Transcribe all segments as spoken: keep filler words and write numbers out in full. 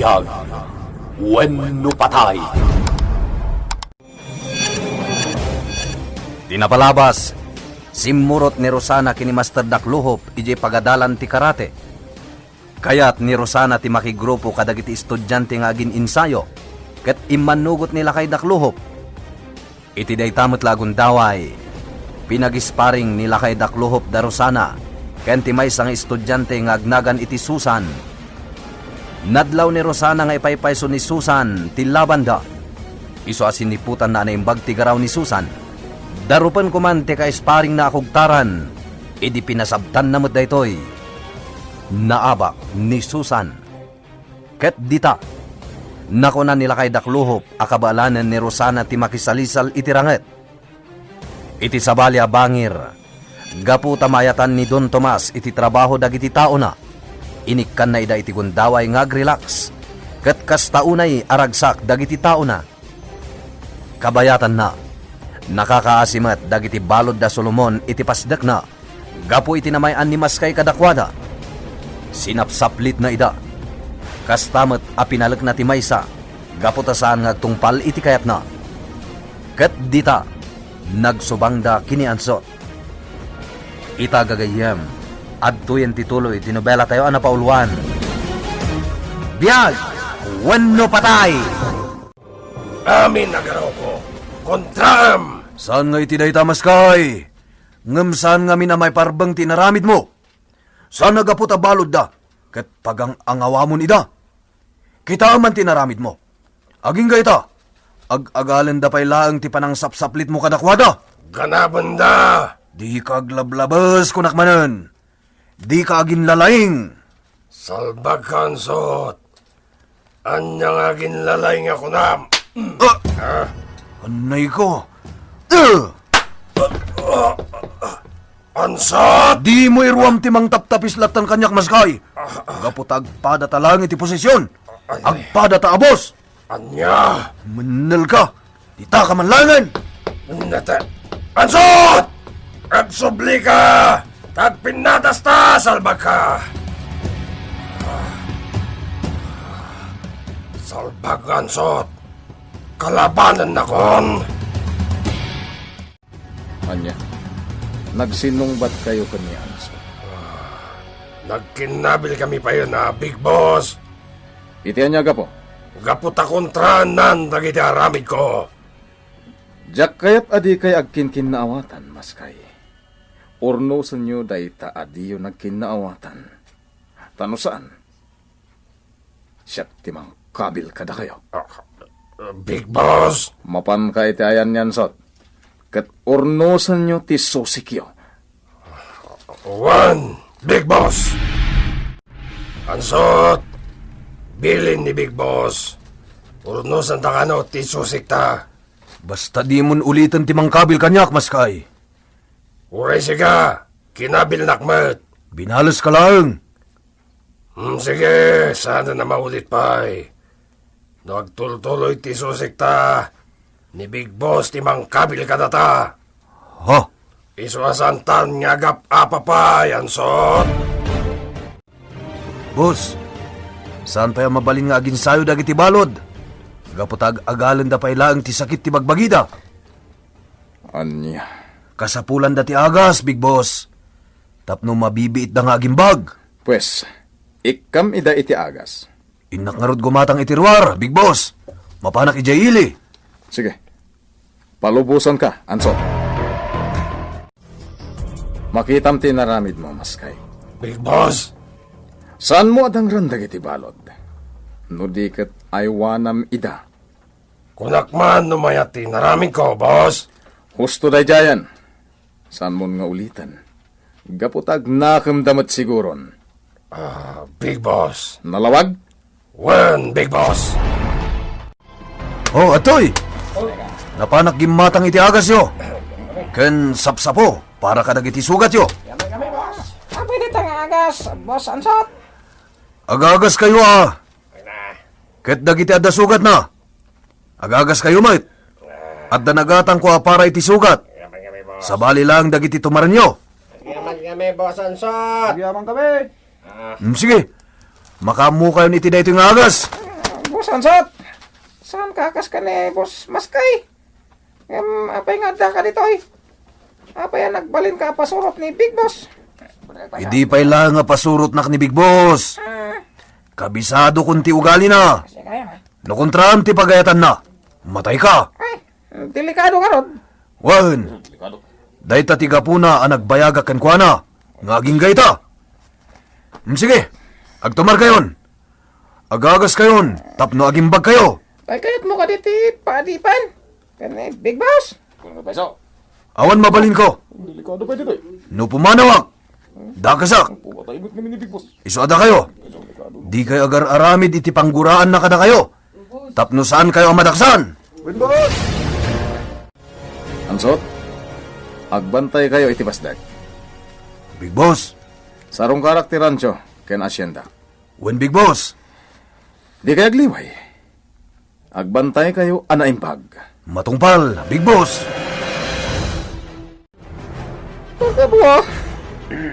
Tag, wenno patay. Ti napalabas, simmurot ni Rosana ken ni Master Dakluhop idiay pagadalan ti karate. Kayat ni Rosana ti makigrupo kadagiti estudiante nga agin-ensayo, ket immannugot ni Lakay Dakluhop. Iti dayta met la a gundaway, pinagisparing ni Lakay Dakluhop da Rosana ken ti maysa nga estudiante nga agnagan iti Susan. Nadlaw ni Rosana nga ipaypayso ni Susan ti labanda. Isu a siniputanna a naimbag ti garaw ni Susan, darupen koman ti kaisparingna a kugtaran idi pinasabtanna met daytoy. Naabak ni Susan. Ket dita, nakuna ni Lakay Dakluhop a kabaelanen ni Rosana ti makisalisal iti ranget. Iti sabali a bangir, gapu ta maayatan ni Don Tomas iti trabaho dagiti taona, inikkanna ida iti gundaway nga ag-relax, ket kasta unay a ragsak dagiti taona. Kabayatanna, nakakaasi met dagiti balud da Solomon iti pasdekna gapu iti namayan ni Maskay kadakuada. Sinapsaplitna ida. Kasta met a pinalekna ti maysa gapu ta saan nga agtungpal iti kayatna. Ket dita, nagsubangda ken ni Ansot. Ita, gagayyem, adtoyen ti tuloy ti nobelatayo a napauluan, Biag wenno Patay! Amin a garawko, kontraem! Saan nga iti dayta, Maskay? Ngem saan ngamin a maiparbeng ti inaramidmo? Saan a gapu ta baludda ket pagang-angawamon ida? Kitaem man ti inaramidmo. Agingga ita, ag-agalenda pay laeng ti panangsapsaplitmo kadakuada. Ganabenda! Dika aglablabes, kunak manen. Dika aginlalaing. Salbagka, Ansot. Ania nga aginlalaing a kunam? Ah! Ah! Annayko. Ah! Ansot! Dimo iruam ti mangtaptapis lattan kaniak, Maskay. Ah, ah. Gapu ta agpadata laeng iti posisyon. Ay, ay. Agpadata a boss. Ania? Mennelka. Ditaka man laengen. Nata-, Ansot! Agsublika! Ta agpinnatasta, salbagka! Salbag, Ansot! Kalabanennakon! Ania, nagsinungbatkayo ken ni Ansot? Ah, nagkinnabilkami payen a, Big Boss. Iti ania gapu? Gapu ta kontraannan dagiti aramidko. Diak kayat a dikay agkinkinnaawatan, Maskay. Urnosenyo dayta a diyo nagkinnaawatan. Ta no saan, siak ti mangkabil kadakayo. Ah, Big Boss! Mapanka iti ayan ni Ansot, ket urnosenyo ti susikyo. Wen, Big Boss! Ansot! Bilin ni Big Boss. Urnosenta kano ti susikta. Basta dimon uliten ti mangkabil kaniak, Maskay. Uray sika, kinabilnak met. Binaleska laeng. Hmm, sige, saanen a maulit pay. No agtultuloy ti susikta, ni Big Boss ti mangkabil kadata. Ha? Isu a saantan nga agap-apa pay, Ansot. Boss, saan pay a mabalin nga aginsayo dagiti balud? Gapu ta ag-agalenda pay laeng ti sakit ti bagbagida. Ania? Kasapulanda ti agas, Big Boss. Tapno mabibiitda nga agimbag. Pues, ikkam ida iti agas. Innak ngarud gumatang iti ruar, Big Boss. Mapanak idiay ili. Sige. Palubosanka, Ansot. Makitam ti inaramidmo, Maskay. Big Boss! Saanmo a dangren dagiti balud? No di ket aywanam ida. Kunak man no mayat ti inaramidko, boss. Husto daydiayen. Saanmon nga uliten. Gapu ta agnakemda met siguron. Ah, Big Boss. Nalawag? Wen, Big Boss. Oh, adtoy! Napanak gimmatang iti agasyo. Ken sapsapo para kadagiti sugatyo. Yaman kami, boss. Apay dita nga agas, Boss Ansot? Agagaskayo a. Ket dagiti adda sugatna, agagaskayo met. Adda nagatangko a para iti sugat. Sabali laeng dagiti tumarenyo. Agyaman kami, Boss Ansot. Agyaman kami. Mm, sige. Makaammokayon iti daytoy nga agas. Sansot! Saan ka kas ka ni Boss Maskay? Ngem, apay nga adda ka ditoy? Apay a nagbalin ka a pasurot ni Big Boss? Idi pay laeng a pasurotnak ni Big Boss. Ah. Kabisadokon ti ugalina. Kasi kaya nga. No kontraan ti pagayatanna, matay ka. Ay, delikado nga rod. Wen, dayta ti gapuna a nagbayagak kenkuana nga agingga ita. Mm, sige, agtumarkayon. Agagaskayon tapno agimbagkayo. Ay, kayatmo kadi ti paadipan? Ken ni Big Boss? Kuno nga peso. Awan mabalinko. Delikado pay ditoy. No pumanawak, dakasak. Pumatay met ngamin ni Big Boss. Isu a dakayo. Delikado. Dikay agar-aramid iti pangguraanna kadakayo. Tapno saankayo a madaksan. Wen, boss! Ansot, agbantaykayo iti pasdek. Big Boss. Sarungkarak ti rancho ken hacienda. Wen, Big Boss. Dikay agliway. Agbantaykayo a naimbag. Matungpal, Big Boss. Pagkadua,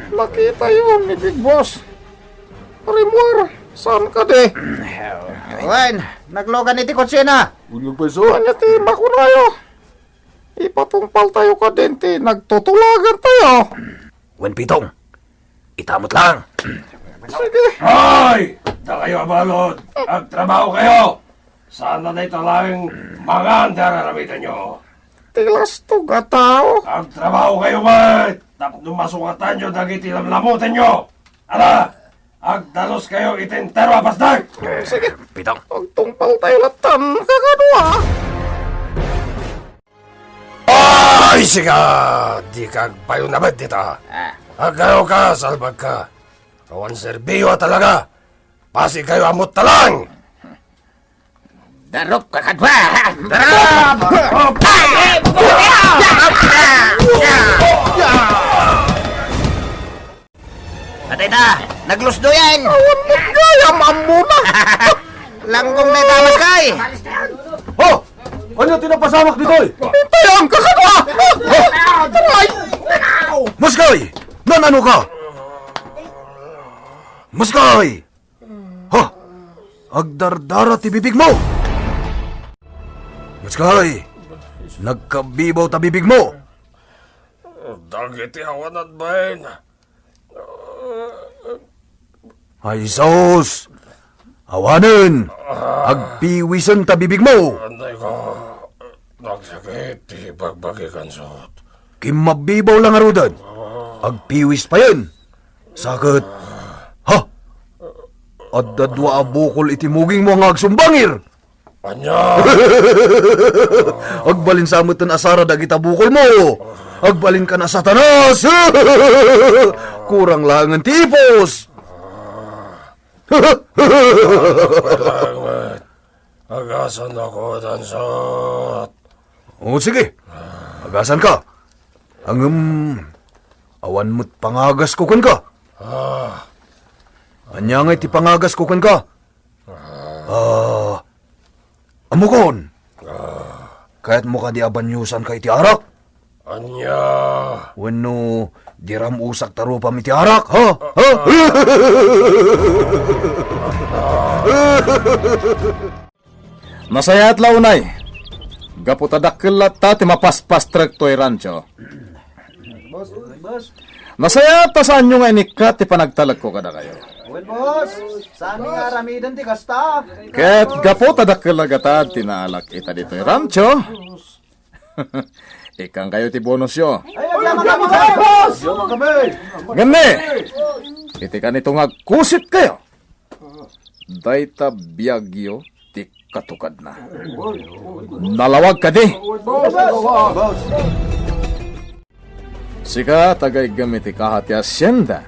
nakitayo ni Big Boss. Rimmuar, saan kadi? Wen, naglugan iti kutsina. Wen, nagpayso. Ania ti makunayo? Ipatungpaltayo kadin ti nagtutulagantayo. Wen, Pitong, ita met laeng. Sige. Hoy! Dakayo a balud! Agtrabahokayo! Saan a dayta laeng mangan ti ar-aramidenyo. Ti lastog a tao. Agtrabahokayo met tapno masukatanyo dagiti lamlamutenyo. Ala, agdaluskayo iti entero a pasdek. Eh, sige. Pitong. Agtungpaltayo latta, kakadua. Ay, sika! Dika agbayo na met dita. Ah. Agkayo ka, salbagka. Awan serbio a talaga. Pasigkayo a muttalang! Darup, kakadua! Darup! Atay ta, naglusdoyan! Awan met gayam ammona! Langgong na ita, Maskay! Oh! Ania ti napasamak ditoy? Itay ang kakadua! Aray! Maskay! Nan-ano ka? Maskay! Ha? Agdardara ti bibigmo! Maskay! Nagkabibaw ta bibigmo! Dagiti awan adbaen. Ay, sus! Awanen! Agpiwisen ta bibigmo! Anay ka, nagsakit ti bagbagi, Kansot. Kimmabbibaw la ngaruden. Agpiwis payen. Saket. Ha? Adda dua a bukol iti mugingmo nga agsumbangir. Ania? Agbalin sa metten a sara dagita bukolmo. Agbalinkan a Satanas. Kurang laengen ti ipos. Agasan ako, Kansot. O, sige. Agasan ka. Ngem, awan met pangagasko kenka. Ah. Ania ngay ti pangagasko kenka? Ah, ammokon. Ah. Kayatmo kadi a baniosanka iti arak? Ania? Wenno, diram usak ta rupam iti arak, ha? Ha? Nasayaat la unay. Gapu ta dakkel latta ti mapaspastrek toy rancho. Boss, boss. Nasayaat ta saanyo nga inikkat ti panagtalekko kadakayo. Wen, boss. Saan nga aramiden ti kasta? Ket gapu ta dakkel a gatad ti naalak ita ditoy rancho, ikkankayo ti bonusyo. Ay, agyaman kami, boss! Agyaman kami! Ngem ni, iti kanito nga agkusitkayo, dayta biagyo ti katukadna. Nalawag kadi? Sika, taga-iggem iti kaha ti hacienda.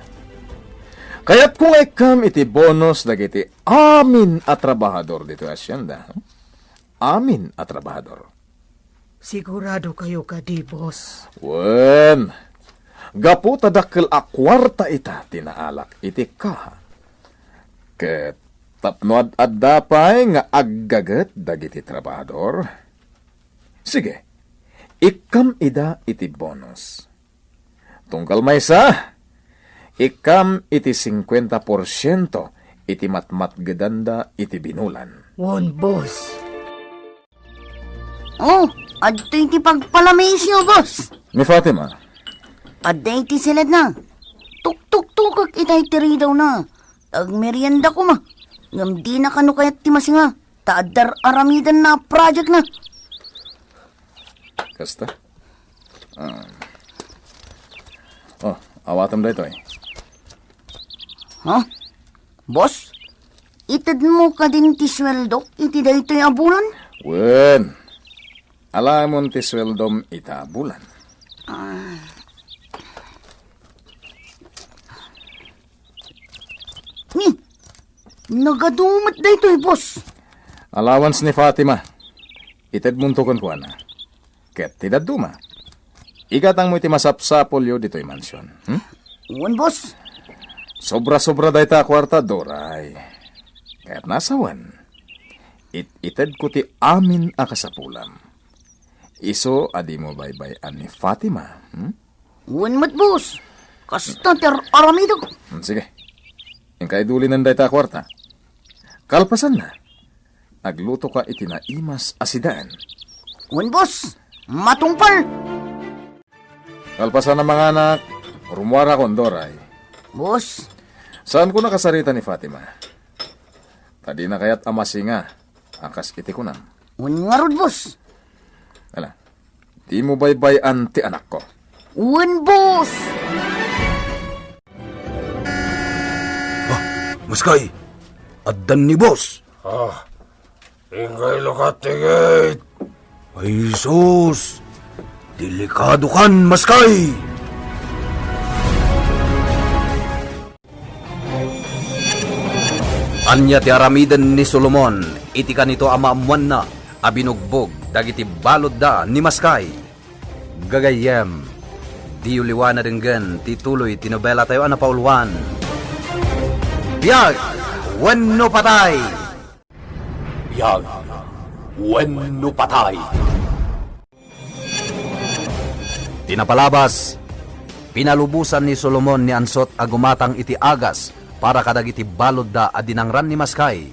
Kayatko nga ikkam iti bonus dagiti amin a trabahador ditoy hacienda. Amin a trabahador. Siguradokayo kadi, boss? Wen, gapu ta dakkel a kuarta ita ti naalak iti kaha. Ket tapno ad-adda pay nga aggaget dagiti trabahador, sige, ikkam ida iti bonus. Tunggal maysa, ikkam iti singkuenta porsiento iti matmatgedanda iti binulan. Wen, boss. Oh, adtoy ti pagpalamiisyo, boss. Ni Fatima. Adda iti siledna. Tuktuktukek itay ti ridawna. Agmerienda koma. Ngem dina kano kayat ti masinga. Ta adda ar-aramidenna a project na. Kasta? Ah. Oh, awatem daytoy. Ha? Boss, itedmo kadin ti sueldok iti daytoy a bulan? Wen. Alamon ti sueldom ita a bulan. Ah. Ni, nagadu met daytoy, boss. Allowance ni Fatima. Itedmonto kenkuana. Ket ti dadduma, igatangmo iti masapsapulyo ditoy mansion. Hmm? Wen, boss. Sobra-sobra dayta a kuarta, Doray. Kayatna a sawen, it-itedko ti amin a kasapulam. Isu a dimo baybay-an ni Fatima. Hmm? Wen met, boss. Kasta ti ar-, aramidek. Hmm, sige. Inka idulinen dayta a kuarta. Kalpasanna, aglutoka iti naimas a sidaen. Wen, boss. Matungpal. Kalpasan a manganak, rummuarakon, Doray. Boss. Saanko nakasarita ni Fatima. Ta dina kayat a masinga a kas iti kunam. Wen ngarud, boss. Ala, dimo baybay-an ti anakko. Wen, boss. Ah, maskay. Addan ni boss. Ah, inggay lukat ti gate. Ay, sus! Delikadokan, maskay! Ania ti aramiden ni Solomon iti kanito a maammoanna a binugbog dagiti baludda ni maskay? Gagayyem, diyo liwa na denggen ti tuloy ti nobelatayo a napauluan, Biag wenno Patay! Biag wenno Patay. Ti napalabas, pinalubosan ni Solomon ni Ansot a gumatang iti agas para kadagiti baludda a dinangran ni maskay.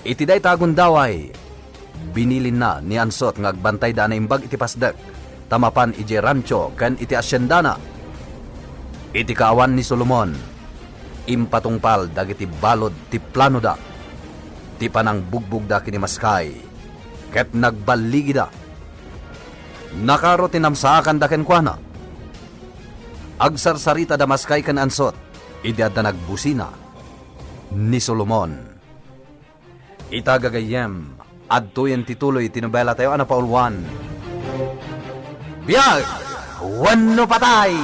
Iti dayta a gundaway, binilinna ni Ansot nga agbantayda a naimbag iti pasdek ta mapan idiay rancho ken iti asiendana. Iti kaawan ni Solomon, impatungpal dagiti balud ti planoda, ti panangbugbogda ken ni maskay, ket nagballigida. Nakaro ti namsaakanda kenkuana. Agsarsarita da maskay ken Ansot idi adda nagbusina ni Solomon. Ita gagayyem, adtoyen ti tuloy ti nobelatayo a napauluan, Biag wenno Patay!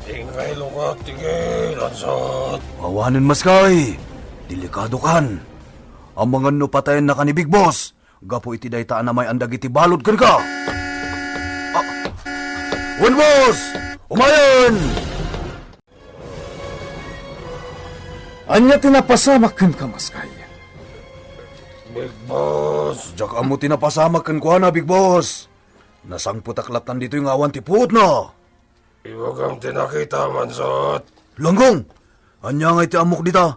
Ingay lukat ti gate, Ansot. Awanen maskay, delikadokan. Amangan no patayennaka ni Big Boss gapu iti dayta a namay-an dagiti balud kenka. Ah, wen, boss! Umayen! Ania ti napasamak kenka, maskay? Big Boss. Diak ammo ti napasamak kenkuana, Big Boss. Nasangpetak lattan ditoy nga awan ti puotna. Ibagam ti nakitam, Ansot. Langgong! Ania ngay ti ammok dita?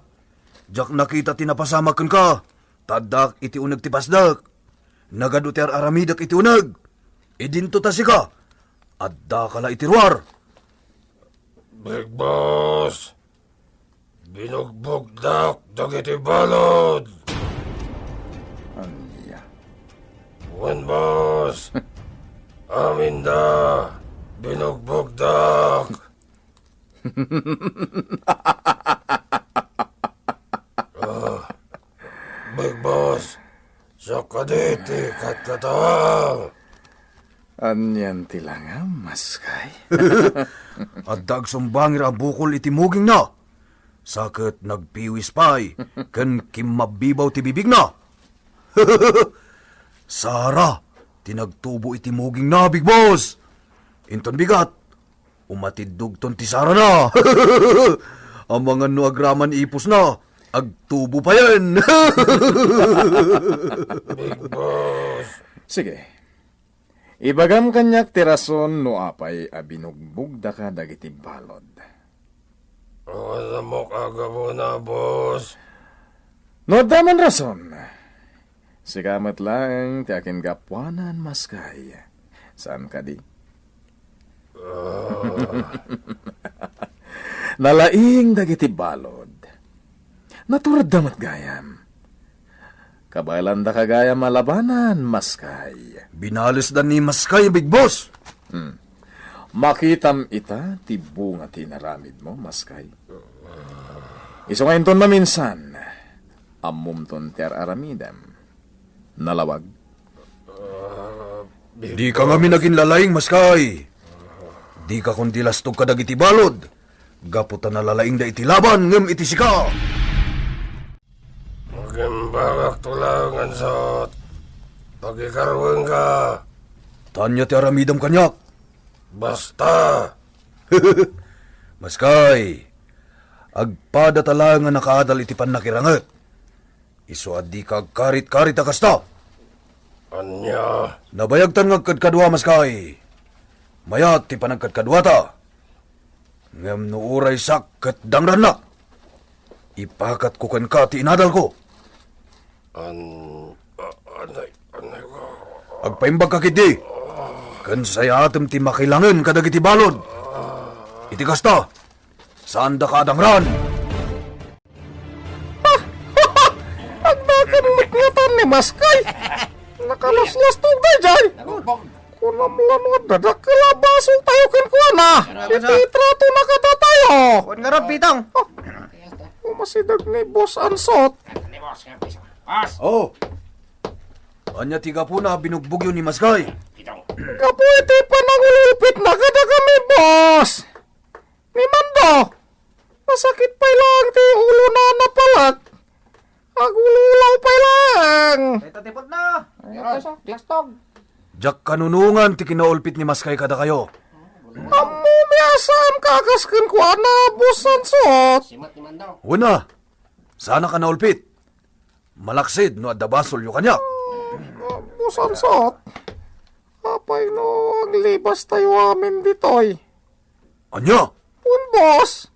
Diak nakita ti napasamak kenka, ta addaak iti uneg ti pasdek. Nagadu ti ar-aramidek iti uneg. Idinto ta sika, addaka la iti ruar. Big Boss, binugbogdak dagiti balud. Ania? Wen, boss. Aminda, binugbogdak. Ah, Big Boss, siak kadi ti katkatawang. Anian ti langam, maskay? Adda agsumbangir a bukol iti mugingna. Sa ket nagpiwis pay ken kimmabbibaw ti bibigna. Sara ti nagtubo iti mugingna, Big Boss. Inton bigat, umatiddogton ti sarana. Amangan no agraman ipusna, agtubo payen. Big Boss. Sige. Ibagam kaniak ti rason no apay a binugbogdaka dagiti balud. Awan ammok a gapuna, boss. No adda man rason, sika met laeng ti akingapuanan, Maskay. Saan kadi? Ah. Nalaing dagiti balud. Naturedda met gayam. Kabaelanda ka gayam a labanan, Maskay. Binalesda ni Maskay, Big Boss. Hmm. Makitam ita ti bunga ti inaramidmo, Maskay. Isu nga inton maminsan, ammomton ti ar-aramidem. Nalawag. Dika ngamin aginlalaing, Maskay. Dika kundi lastog kadagiti balud. Gapu ta nalalaingda iti laban ngem iti sika. Agimbagakto laeng, Ansot. Pagikarwenka. Ania ti aramidem kaniak? Basta. Maskay, agpadata laeng a nakaadal iti pannakiranget. Isu a dika agkarit-karit a kasta. Ania? Nabayagtan nga agkadkadua, Maskay. Mayat ti panagkadkaduata. Ngem no uray siak ket dangrannak, ipakatko kenka ti inadalko. An-, a-, anay, anay, Agpaimbagka ketdi. Ken sayatem ti makilangen kadagiti balud. Iti kasta, saandaka a dangran. Agdakan met ngatan ni Maskay. Nakalaslastog daydiay. Kunam la no adda dakkel a basoltayo kenkuana. Iti tratona kadatayo. Kuan ngarud, Pitong. Oh, umasideg ni Boss Ansot. Oh. Ania ti gapuna a binugbogyo ni Maskay? Gapu iti panangululpitna kadakami, boss. Ni Mando, masakit pay laeng ti ulona a napalag. Agululaw pay laeng. Dayta ti putna. Ay, ito siya, lastog. Diak kanunongan ti kinaulpit ni Maskay kadakayo. Ammomi a saanka a kas kenkuana, Boss Ansot. Simat ni Mando. Wen a, saannak a naulpit. Malaksid no adda basolyo kaniak. Ah, Boss Ansot, apay no aglibastayo amin ditoy? Ania? Wen, boss.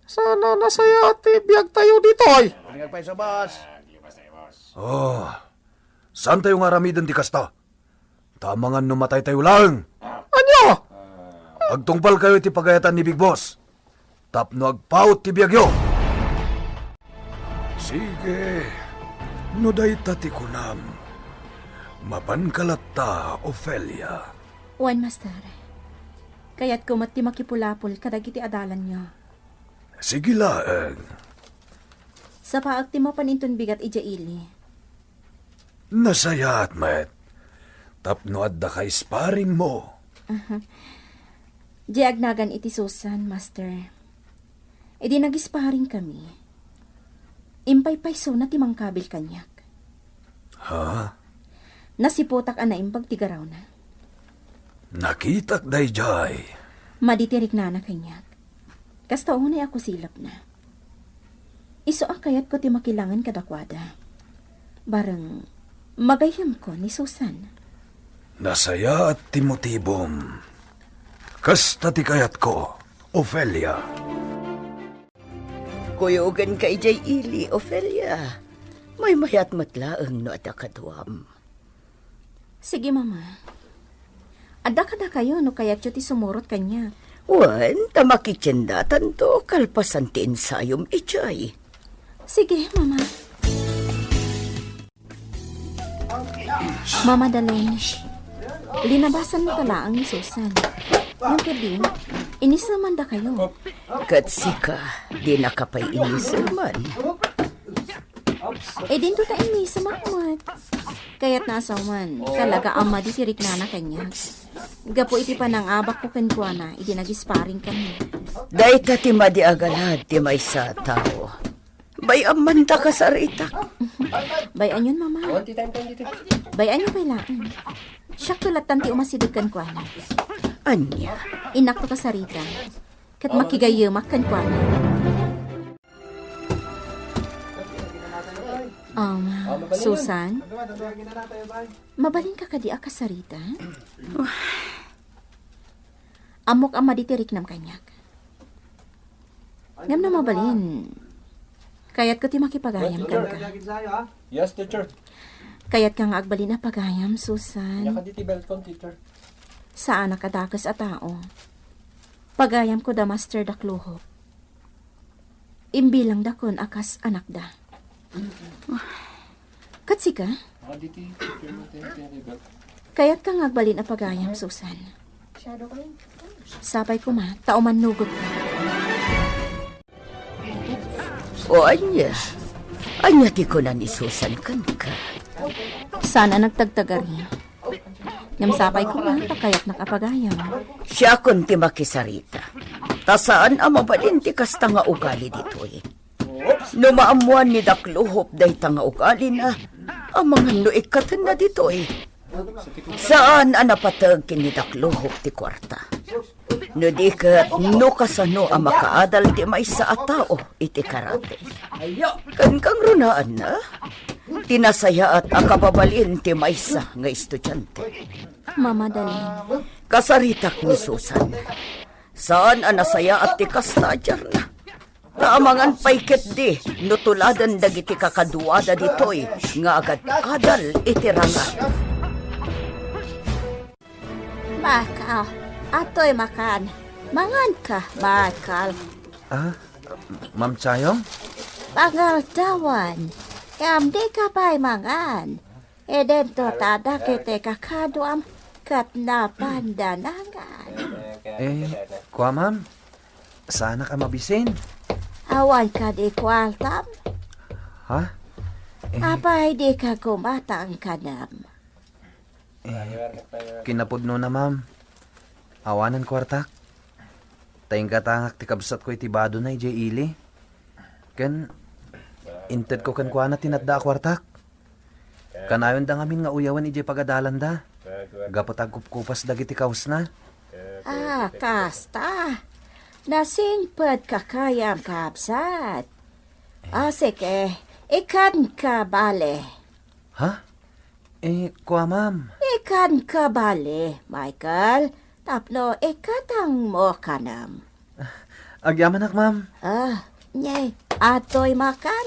Saan a nasayaat ti biagtayo ditoy. Agpayso, boss. Oh, saantayo nga aramiden ti kasta? Ta amangan no mataytayo laeng. Ania? Agtungpalkayo iti pagayatan ni Big Boss tapno agpaut ti biagyo. Sige, no dayta ti kunam, mapanka latta, Ofelia. Wen, Master. Kayatko met ti makipulapol kadagiti adalanyo. Sige laeng. Sapaek ti mapan inton bigat idiay ili. Nasayaat met tapno adda ka sparringmo. Aha. Diay agnagan iti Susan, Master. Idi nag-sparring kami, impaypaysona ti mangkabil kaniak. Ha? Nasiputak a naimbag ti garawna. Nakitak daydiay. Madi ti riknana kaniak. Kasta unay a kusilapna. Isu a kayatko ti makilangen kadakuada. Bareng, magayyemko ni Susan. Nasayaat ti motibom. Kasta ti kayatko, Ofelia. Kuyogenka idiay ili, Ofelia. Maymayat met laeng no adda kaduam. Sige, Mama. Adda kadakayo no kayatyo ti sumurot kaniak. Wen, ta makitiendatanto kalpasan ti ensayom idiay. Sige, Mama. Mama Dalene, linabasan mo talaang ni Susan. Yung kadi, inisemandakayo. Ket sika, dinaka pay iniseman. Eh, dinto ta inisemak met. Kayatna a saoman, talaga a madi ti riknana kaniak. Gapu iti panangabakko kenkuana, idi nag-sparring kami. Dayta ti madi a galad ti maysa a tao. Bay-am man ta kasaritak. Bay-anyon, Mama. Bay-anyo pay laeng. Siakto lattan ti umasideg kenkuana. Ania? Innakto kasarita. Ket makigayyemak kenkuana. Um, Susan? Mabalinka kadi a kasarita? Ammok a madi ti riknam kaniak. Ngem no mabalin, kayatko ti makipagayam kenka. Yes, teacher. Kayatka nga agbalin a pagayam, Susan. Inyaka diti beltkon, teacher. Saanak a dakes a tao. Pagayamko da Master Dakluhop. Imbilangdakon a kas anakda. Ket sika? Inyaka diti teacher mo, teacher, teacher. Kayatka nga agbalin a pagayam, Susan. Sapay koma, ta umannugotka. O ania? Ania ti kuna ni Susan kenka? Saan a nagtagtagari. Ngem sapay koma, ta kayatnak a pagayam. Siakon ti makisarita. Ta saan a mabalin ti kasta nga ugali ditoy. No maammoan ni Dakluhop dayta nga ugalina, amangan no ikkatenna ditoy. Saan a napateg ken ni Dakluhop ti kuarta. No di ket, no kasano a makaadal ti maysa a tao iti karate. Ken kangrunaanna, ti nasayaat a kababalin ti maysa nga estudiante. Mama Dalin. Kasaritak ni Susan. Saan a nasayaat ti kasta a diarna. Ta amangan pay ketdi no tuladen dagiti kakaduada ditoy nga agad-adal iti ranga. Michael, atoy makan. Manganka, Michael. Ah, Ma'am Chayong? Pangaldawan, ngem dika pay mangan. Idinto ta dagiti kakaduam ket napanda nangan. Eh, kua, ma'am? Saanak a mabisin. Awan kadi kuartam? Ha? Eh, Apay dika kumatang kanam? Eh, kinapudnona, ma'am. Awanen kuartak. Ta inggatangak ti kabsatko iti badona idiay ili. Ken, intedko kenkuana ti natda a kuartak. Kanayonda ngamin nga uyawen idiay pagadalanda. Gapu ta agkupkupas dagiti kawesna. Ah, kasta. Nasingpet kakayam, kabsat. Ah, sige. Ikkanka bale. Ha? Eh, kua, ma'am. Ikkanka bale, Michael. Tapno ikkatangmo kanam. Agyamanak, ma'am. Ah, ne, atoy makan.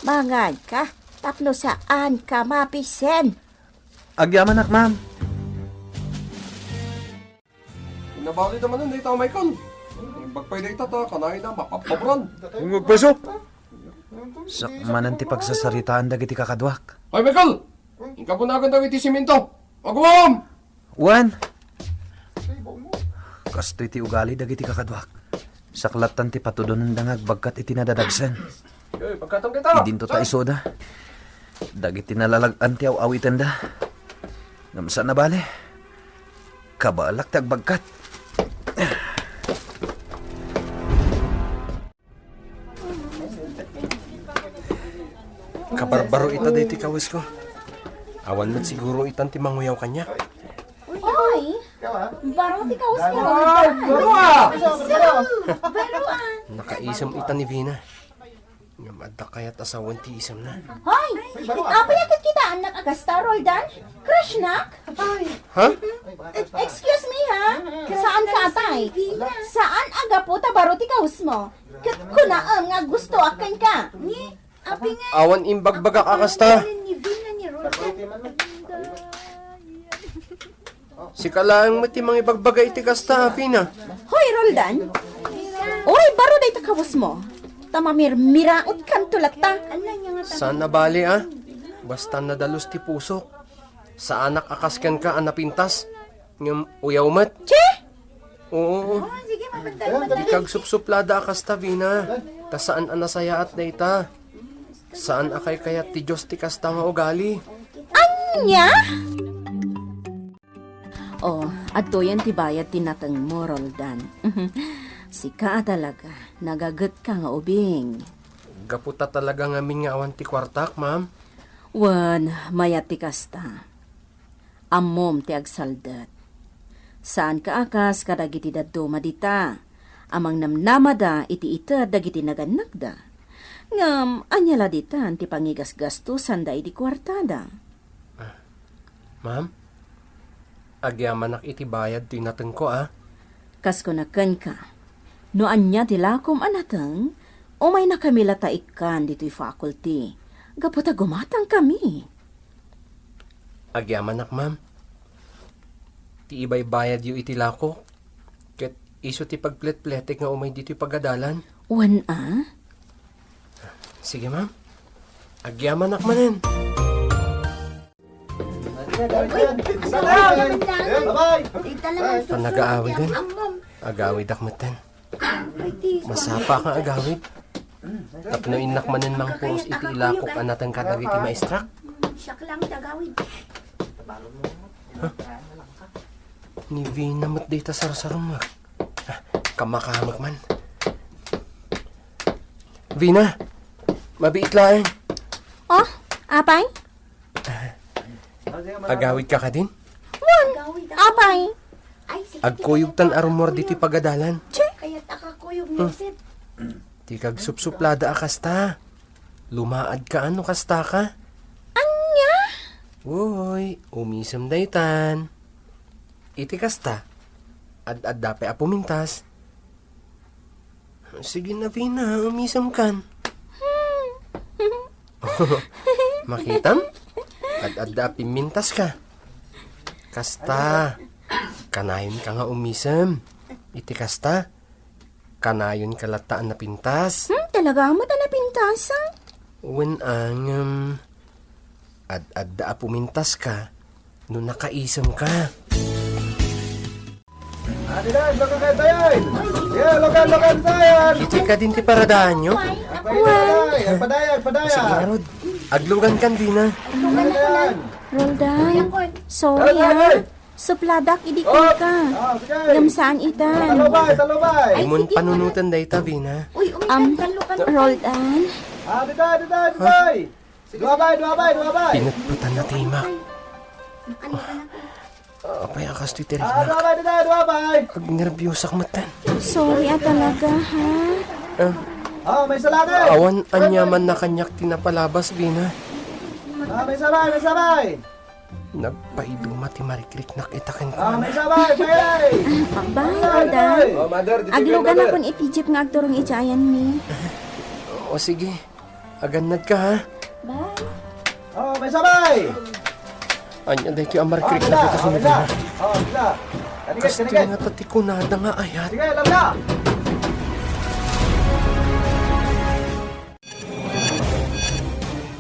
Manganka, tapno saanka mapisen. Agyamanak, ma'am. Nabali da manen dayta, Michael. Imbag pay dayta ta, kanayna, mapapabran. Ngagpasok. Sakmanen ti pagsasaritaan dagiti kakaduak. Hoy, Michael! Inka bunagan dagiti simento. Aguam! Wen, kastoy ti ugali dagiti kakaduak. Saklattan ti patudonenda nga agbagkat iti nadadagsen. Idinto ta isuda dagiti nalalag-an ti aw-awitenda. Ngem saan a bale, kabaelak ti agbagkat. Kabarbaro ita daytoy kawesko. Awan met siguro itan ti manguyaw kaniak. Oy! Baro ti kawesko. Baro, ah! Baro, ah! Nakaisem ita ni Vina. Ngem adda kayat a sawen ti isemna. Hoy! Apay a ket kitaennak a kasta, Roldan? Crushnak? Ha? E-, excuse me, ha? Saanka, atay. Saan a gapu ta baro ti kawesmo. Ket kunaem nga gustoak kenka. Awan imbagbagak a kasta. Sika laeng met ti mangibagbaga iti kasta, Vina. Hoy, Roldan! Uray baro dayta kawesmo. Ta mamirmirautkanto latta. Saan a bali, a. Basta nadalus ti pusok. Saanak a kas kenka a napintas. Ngem uyaw met. Che! Oo. Dika agsupsuplada a kasta, Vina. Ta saan a nasayaat dayta. Saan a kaykayat ti Dios ti kasta nga ugali. Ania? Oh, adtoyen ti bayad ti natengmo, Roldan. Sika a talaga, nagagetka nga ubing. Gapu ta talaga ngamin nga awan ti kuartak, ma'am. Wen, mayat ti kasta. Ammom ti agsaldet. Saanka a kas kadagiti dadduma dita, a mangnamnamada iti ited dagiti nagannakda. Ngem, ania la ditan ti pangigasgastosanda idi kuartada? Ma'am, agyamanak iti bayad ti natengko, a. Kas kuna kenka, No ania ti lakom a nateng, umaynakami latta ikkan ditoy faculty, gapu ta gumatangkami. Agyamanak, ma'am. Ti ibaybayadyo iti lakok, ket isu ti pagpletpletek nga umay ditoy pagadalan. Wen a? Sige, ma'am. Agyamanak manen. Bye-bye. Ita lang ang susunod. Nagaawiden. Agawidak metten. Ay, ti, masapa ka agawid. Tapno innak manen mangpuros iti ilakok a nateng kadagiti maestrak. Siak lang ti agawid. Ni Vina met dayta sarsarumek. Ah, kamakamek man. Vina, mabiit laeng. Oh, apay? Agawid ka kadin? Wen, apay. Agkuyog tan arumor ditoy pagadalan. Che. Kayat a kakuyog, hmm, meset. Ti kagsupsuplada a kasta. Lumaad ka no kasta ka? Ania? Uy, umisem daytan. Iti kasta, ad-adda pay a pumintas. Sige na, Vina, umisem kan. Makitam? Ad-adda a pimmintas ka. Kasta, kanayon ka nga umisem. Iti kasta, kanayon ka latta a napintas. Hmm, talaga met a napintas, ah? Wen a ngem, ad-adda a pumintas ka no nakaisem ka. Adi na, lokan kayo tayo. Yeah, lokan, lokan tayo. Iti kadin ti paradaanyo? Agpadayo, agpadayo, agpadayo. Sige, Rod. Aglugan kan, Vina. Aglugan na. Roldan, sorry, ah. Supladak idi ka. Ah, sige. Ngem saan ita. Talubay, talubay. Imon panunoten dayta, Vina. Uy, um, Roldan. Ah, dita, dita, dita. Duabay, duabay, duabay. Pinutputan na timak. Apay a kastoy ti riknak? Ah, duabay, dita, duabay. Agnerbiosak metten. Sorry a talaga, ha? Ah. Ah, may salakay. Awan aniaman na kaniak ti napalabas, Vina. Ah, may sabay, may sabay. Nagpaiduma ti marikriknak ita kenkuana. Ah, may sabay, pay! Bye, Roldan. Oh, mother, did you get Aglugan mother? Akon iti jeep nga agturong iti ayanmi. O, sige. Agannad ka, ha? Bye. Oh, may sabay! Ania daytoy a marikriknak ita kenkuana? Oh, sila. Kaniket, kaniket. Kastoy ngata ti kunada nga ayat. Sige, alam na!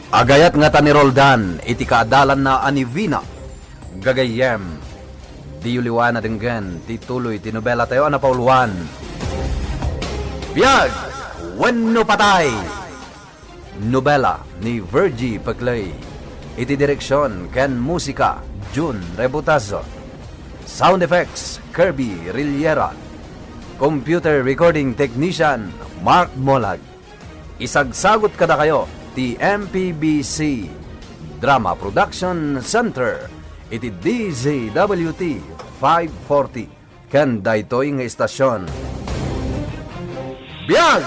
Agayat ngata ni Roldan iti kaadalanna a ni Vina. Gagayyem, diyo liwaen a denggen ti tuloy ti nobelatayo a napauluan, Biag wenno Patay. Nobela ni Virgie Peclay. Iti direksion ken musika, Jun Rebutazo. Sound effects, Kirby Rillera. Computer recording technician, Mark Molag. Isagsagut kadakayo ti M P B C Drama Production Center iti D Z W T five forty ken daytoy nga istasion. Biag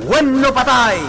wenno patay!